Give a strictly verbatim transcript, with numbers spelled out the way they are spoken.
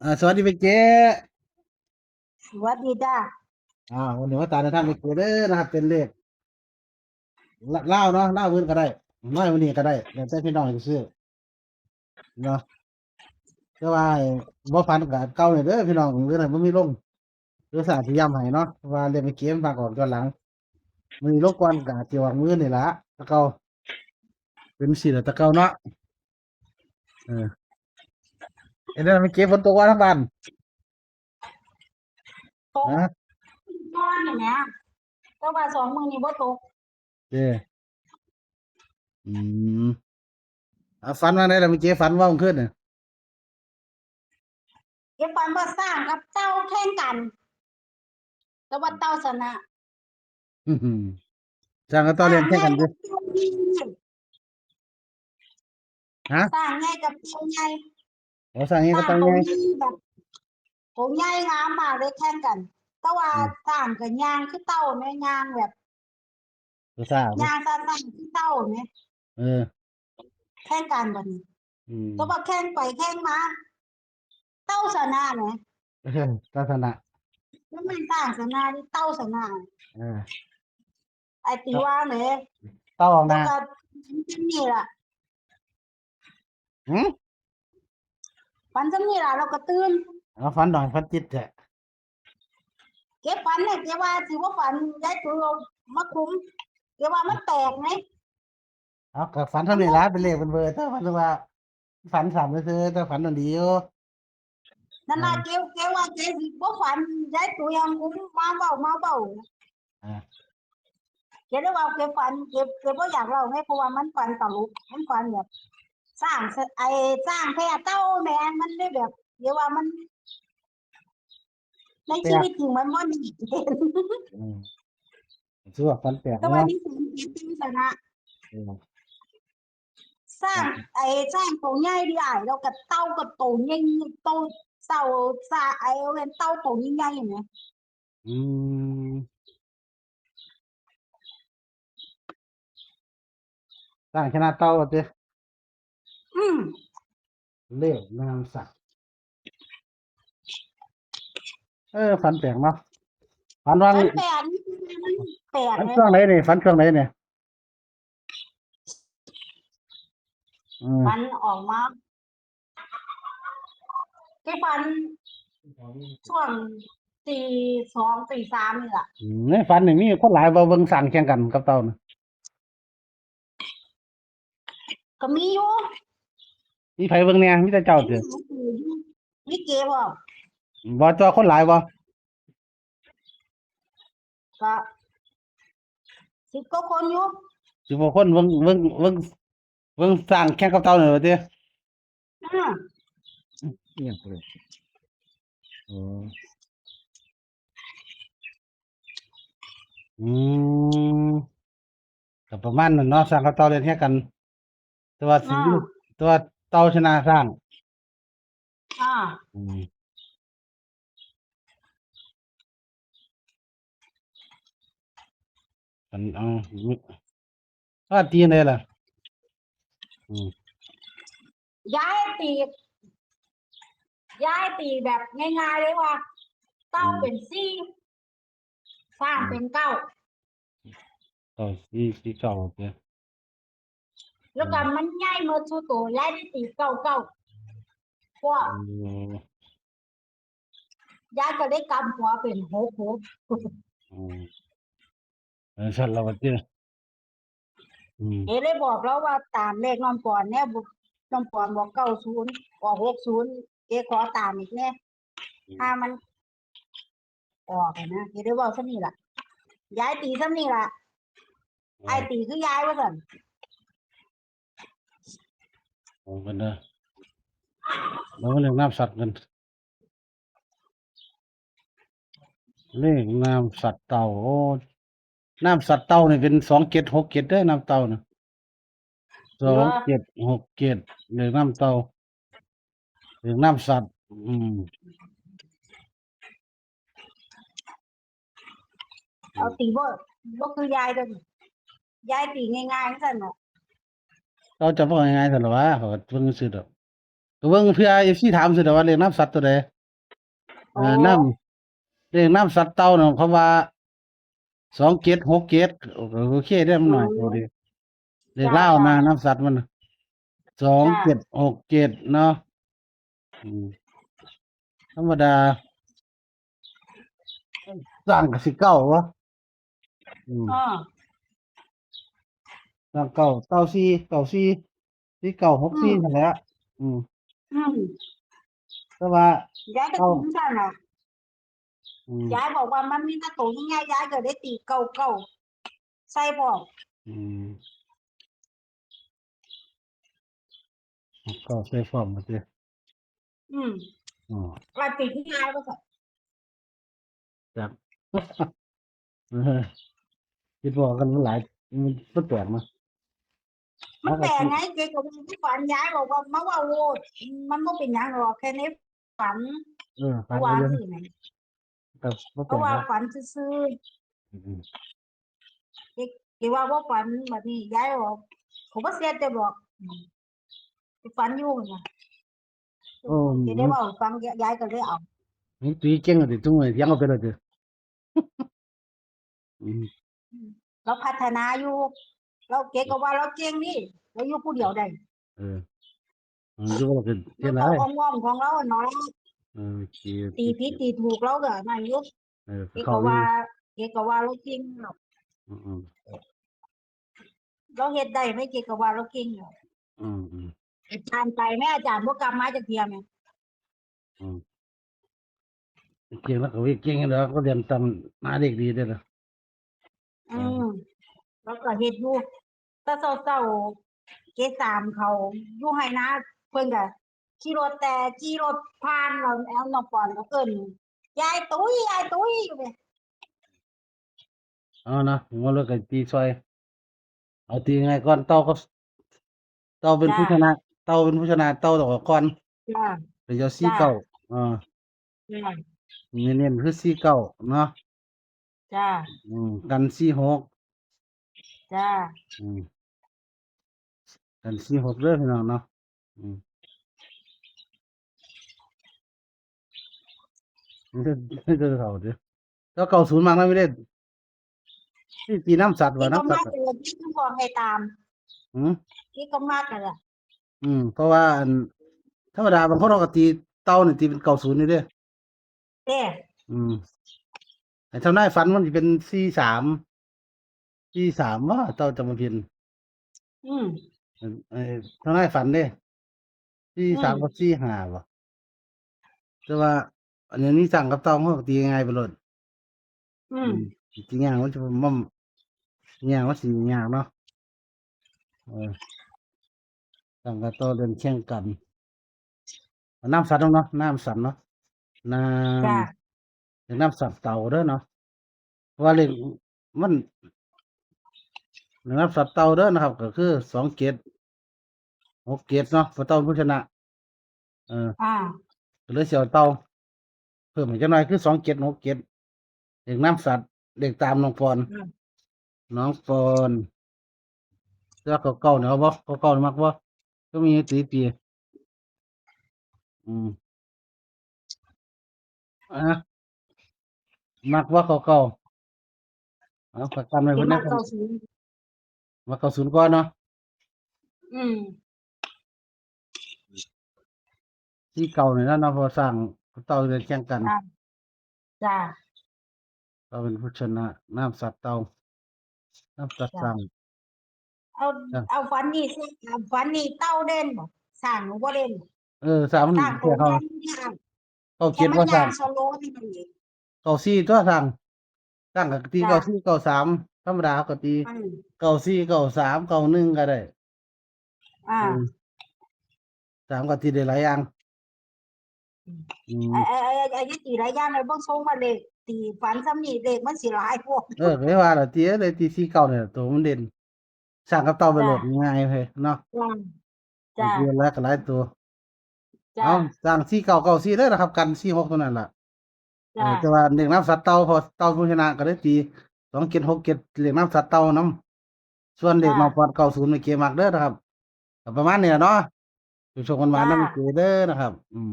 อ่า สวัสดีแม่เก๋ สวัสดีจ้า อ่า วันนี้มาตามในทางแม่เก๋เด้อนะครับ เป็นเลขละลาวเนาะ ลาวมื้อนี้ก็ได้ น้อยมื้อนี้ก็ได้ แล้วแต่พี่น้องจะซื้อเนาะ แต่ว่าบ่ฝันก็เก่านี่เด้อพี่น้อง มื้อนั้นบ่มีลง เดี๋ยวสาสิย้ำให้เนาะ ว่าเลขแม่เก๋มันมักออกย้อนหลัง มื้อนี้ลงก่อนก็อาจสิออกมื้อนี่ล่ะ แต่เก่า เป็นจั่งซี้ล่ะ แต่เก่าเนาะ เออ เห็นแล้วแม่เก๋ฝนตกบ่ทางบ้าน ตก ฮะ ก่อนนี่แหมแต่ว่าสองมื้อนี้บ่ตก เด้ อืม อ่ะ ฝันว่าไงล่ะแม่เก๋ ฝันว่าเมื่อคืนเนี่ย เก็บฝันว่าช้างกับเต่าแข่งกัน แต่ว่าเต่าชนะ อื้อหือ ช้างกับเต่าเล่นแข่งกันดิ ช้างใหญ่กับเต่าใหญ่ ฮะ ช้างใหญ่กับเต่าใหญ่ โอ้ ช้างใหญ่กับเต่าใหญ่ ช้างโตใหญ่แบบ โตใหญ่งามมากเลยแข่งกัน แต่ว่า อืม ช้างก็ย่างคือเต่าแม่ ย่างแบบ ตัวซ่าบ่ ย่างช้าๆคือเต่าแม่ เออ แข่งกันบัดนี้ อืม แต่ว่าแข่งไปแข่งมา เต่าชนะแม่ เออ เต่าชนะ มันแม่นช้างชนะนี่เต่าชนะ เออ ไอ้ตีว่าแม่ เต่าออกหน้า แล้วก็นี่ล่ะ หืม ฝันจั่งนี้ล่ะ เราก็ตื่น เอาฝันหน่อย ฝันจิตแท้ เก็บฝันเนี่ย เก็บว่าสิว่าฝัน ยายตูนลงมาคุม เก็บว่ามันแตกไง เอาก็ฝันเท่านี้ล่ะ เป็นเลขเป็นเบอร์ แต่ฝันว่า ฝันซ้ำซื่อๆ แต่ฝันนั่นดีอยู่ นั่นล่ะ อืม เก็บ เก็บว่าเก็บสิบ่ฝัน ยายตูนยังคุมมาเว้า มาเว้า อ่า เก็บได้ว่าเก็บฝัน เก็บ เก็บบ่อยากเล่าไง เพราะว่ามันฝันตลก มันฝันแบบ ช้าง ไอ้ช้างแพ้เต่าแม่ มันเลยแบบ เดี๋ยวว่ามัน ในชีวิตจริงมันบ่มี อืม คือว่าฝันแปลก แต่ว่า เนาะ นี่ศูนย์เจ็ดจั่งซั้นนะ เออ ช้าง ไอ้ช้างโตใหญ่เด้อ้าย แล้วก็เต่าก็โตใหญ่ๆ โต เต่า ซา ไอ้เว้นเต่าโตใหญ่ๆ นะ อืม ช้างชนะเต่าติ อืม เลขนามสัตว์ เออ ฝันแปลกเนาะ ฝันว่า ฝันแปลก นี่คือมันแปลก ฝัน เลย ช่วงไหนนี่ ฝันช่วงไหนนี่ อืม ฝันออกมา ที่ฝันช่วงตีสอง ตีสามนี่ล่ะ อืม ในฝันนี่มีคนหลายบ่ เบิ่งช้างแข่งกันกับเต่าน่ะ ก็มีอยู่ มีไผเบิ่งแหน่ มีแต่เจ้าติ มีเก๋บ่ บ่ ตัวคนหลายบ่ ก็สิบกว่าคนอยู่ สิบกว่าคน เบิ่ง เบิ่ง เบิ่ง เบิ่งช้างแข่งกับเต่านี่ว่าติ อืม อิหยังเพิ่น อ๋อ อืม ก็ประมาณนั้นเนาะ ช้างกับเต่าเล่นแข่งกัน แต่ว่าสิ อ่า แต่ว่าเต่าชนะช้าง อ่า อืม อัน เอา ว่าตีจั่งใดล่ะ อืม ยายตี ยายตีแบบง่ายๆเลยว่า เต่า อืม เป็นสี่ ช้างเป็นเก้า เก้าสี่ สี่เก้า โอเค แล้วก็ อืม มันใหญ่หมดทุกตัว ยายได้ตีเก้าเก้า พวก อืม ยายก็ได้กำหัวเป็นหกหก อืม เออ ซั่นล่ะว่าติ อืม เอเลยบอกแล้วว่าตามเลขน้องปอนแน่ น้องปอนบอกเก้าศูนย์ ออกหกศูนย์ เอขอตามอีกแน่ อืม ถ้ามัน ออกอะนะ เอเลยเว้าส่ำนี้ล่ะ ยายตีส่ำนี้ล่ะ อืม อ้ายตีคือยายว่าซั่น โอ้ เพิ่นเด้อ แล้วเรื่องนามสัตว์เพิ่น เลขนามสัตว์เต่า โอ้ นามสัตว์เต่านี่เป็นสองเจ็ดหกเจ็ดเด้อ นามเต่าน่ะ สองเจ็ดหกเจ็ด เลขนามเต่า เลขนามสัตว์ อืม เอาตีบ่ บ่คือยายเด้อ ยายตีง่ายๆจั่งซั่นเนาะ เฮาจะเว้าง่ายๆซั่นล่ะวะ ข้อยก็เบิ่งซื่อดอก ก็เบิ่งเผื่อเอฟซีถามซื่อดอกว่าเลขนามสัตว์ตัวใด เออ โอ้ นำ เลขนำสัตว์เต่าน่ะ เขาว่า สองเจ็ดหกเจ็ด โอเคเด้อ มันน้อย อืม ตัวเดียว เลขลาวนะ จ้า นำสัตว์มัน สองเจ็ดหกเจ็ด เนาะ อืม ธรรมดา สร้างก็สิเก้าวะ อืม อ่า สร้างเก้า เก้าสี่ เก้าสี่ สี่เก้า หกสี่ อืม นั่นแหละ อืม อืม แต่ว่า ย้ายไป เก้า ถึงสั่นน่ะ อืม ย้ายบอกว่ามันมีแต่ตัวง่ายๆ ย้ายก็ได้ตีเก้าเก้า ใส่พร้อม อืม เก้าใส่พร้อมมาสิ อืม อ๋อ ว่าตีง่ายก็สั่น จัก เออ คิดว่ากันหลาย มัน มันแปลกนะ มันแปลกไง เจ๊ก็ว่าฝัน ย้ายบอกว่า มาว่าโลด มันบ่เป็นหยังหรอก แค่ในฝัน เออ ฝัน ว่า เอาเลย สิไง แต่บ่แปลก เพราะว่า นะ ฝันซื่อๆ อืม เจ๊ เจ๊ว่าบ่ฝันแบบนี้ ย้ายบอก เขาบ่เสียใจบอก อืม ฝันอยู่นะ โอ้ เจ๊ได้เว้าให้ฟัง ย้ายก็เลยเอา นี่ตีเก่งอะติ ทุ่งเลย เถียงเอาไปเลยติ อืม อืม เราพัฒนาอยู่ เราเก่งก็ว่าเราเก่งนี่ เราอยู่ผู้เดียวได้ เออ เออ อยู่ว่าเราเป็น เรา เฮ็ดหลาย ก็อ้อมๆ ของเราอะเนาะ เออ โอเค ตีผิดตีถูกเราก็นั่นอยู่ เออ เก๋ก็ว่า เขาอยู่ เก๋ก็ว่าเราเก่งเนาะ อืมๆ เราเฮ็ดได้ไหม เก๋ก็ว่าเราเก่งเนาะ อืมๆ อาจารย์ไปไหม อาจารย์บ่กลับมาจักเทื่อไหม อืม เก่งแล้วก็เก่งแล้วก็เรียนตามหาเลขดีด้วยล่ะ อืม แล้วก็เฮ็ดอยู่ แต่เช้าๆ เจ๊สามเขาอยู่ไฮ่นา เพิ่นก็ขี่รถ แต่ขี่รถผ่าน แล้วแอลน้องปอนก็เอิ้น "ยายตุ้ย ยายตุ้ย" อยู่เด้ เอานะ ผมว่าเราก็ตีซอย เอาตีง่ายก่อน เต่าก็ เต่าเป็น จ้า ผู้ชนะ เต่าเป็นผู้ชนะ เต่าต้องออกก่อน จ้า เดี๋ยวจะสี่เก้า จ้า อ่า จ้า เน้นๆ คือสี่เก้า เนาะ จ้า อืม กันสี่หก จ้า อืม กันสี่หก เด้อพี่น้องเนาะ อืม มันจะ มันจะเท่าเด้อ แล้ว เก้าศูนย์ มากนะ ไม่ได้ นี่ตีน้ำสัตว์ว่ะ น้ำสัตว์ ที่ก็มากเลย ที่ก็บอกให้ตาม หืม ที่ก็มากเลยอะ อืม เพราะว่าอัน ธรรมดาบางคนเขาก็ตีเต่านี่ตีเป็น เก้าศูนย์ นี่เด้ เด้ อืม ไอ้ทำนายฝันมันสิเป็น สี่สาม สี่สาม ว่าเต่าจำปาพิน อืม เอ่อ ทำนายฝันเด้ สี่สาม อืม กับ สี่ห้า บ่ แต่ว่า อันนี้มีสร้างกับเต่า มันก็ตีง่ายไปโลด อืม อืม ตียาก มันจะ มัน ยาก มันสิยากเนาะ เออ สร้างกับเต่าเดินเคียงกัน เอาน้ำสัตว์เนาะ น้ำสัตว์เนาะ น้ำ จ้า เป็นน้ำสัตว์เต่าเด้อเนาะ เพราะว่าเลขมัน เป็นน้ำสัตว์เต่าเด้อนะครับ ก็คือ สองเจ็ดหกเจ็ด เนาะ เพราะเต่าเป็นผู้ชนะ เออ อ่า ก็เลยสิเอาเต่า เพิ่มอีกจักหน่อยคือ สองเจ็ดหกเจ็ด เลขน้ำสัตว์ เลขตามน้องปอน อืม น้องปอน แล้วเก้าเก้าเนี่ยเอาบ่ เก้าเก้าเนี่ยมักบ่ ก็มีตีตี อืม อ่ะ มักบ่ เก้าเก้า เอา ประกันไว้ เพิ่น มัก นะ เก้าศูนย์ มัก เก้าศูนย์ ก่อนเนาะ อืม สี่เก้า นี่นะเนาะ เพราะสร้างเต่าเดินเคียงกัน จ้า จ้า เต่าเป็นผู้ชนะ น้ำสัตว์เต่า น้ำสัตว์ จ้า สร้าง เอา จ้า เอาฝันนี่สิ ฝันนี่เต่าเด่นบ่ สร้างบ่เด่นบ่ เออ สร้างมัน สร้าง เสียเขา ตัวเด่นเนี่ย เก้าเจ็ด แต่มัน ว่าสร้าง ย่างสโลว์นี่มันเอง เก้าสี่ ตัวสร้าง สร้างก็ตี จ้า เก้าสี่ เก้าสาม ธรรมดาเขาก็ตี อืม เก้าสี่ เก้าสาม เก้าหนึ่ง ก็ได้ อ่า อืม สาม ก็ตีได้หลายอย่าง อืม อืม ไอ้ ไอ้ ไอ้ ไอ้ ไอ้ ตีหลายอย่างเลย เบิ่งทรงว่าเลข ตีฝันซ้ำนี่เลขมันสิหลายโพด เออ ก็เลยว่าล่ะ ตี เลยตี สี่เก้า เนี่ย ตัวมันเด่น สร้างกับเต่าไปโหลด จ้า ง่ายเลยเนาะ จ้า จ้า ตีแล้วก็หลายตัว จ้า เอา สร้าง สี่เก้าเก้าสี่ เลยนะครับ กัน สี่หก ตัวนั้นล่ะ เออ จ้า แต่ว่าเลขนำสัตว์เต่า เพราะเต่าผู้ชนะก็ได้ตี สองเจ็ดหกเจ็ด เลขนำสัตว์เต่านำ ส่วนเลข จ้า น้องปอน เก้าศูนย์ เมื่อกี้มักเด้อนะครับ ก็ประมาณนี้ล่ะเนาะ โชคๆ กันมา จ้า นำเกเด้อนะครับ อืม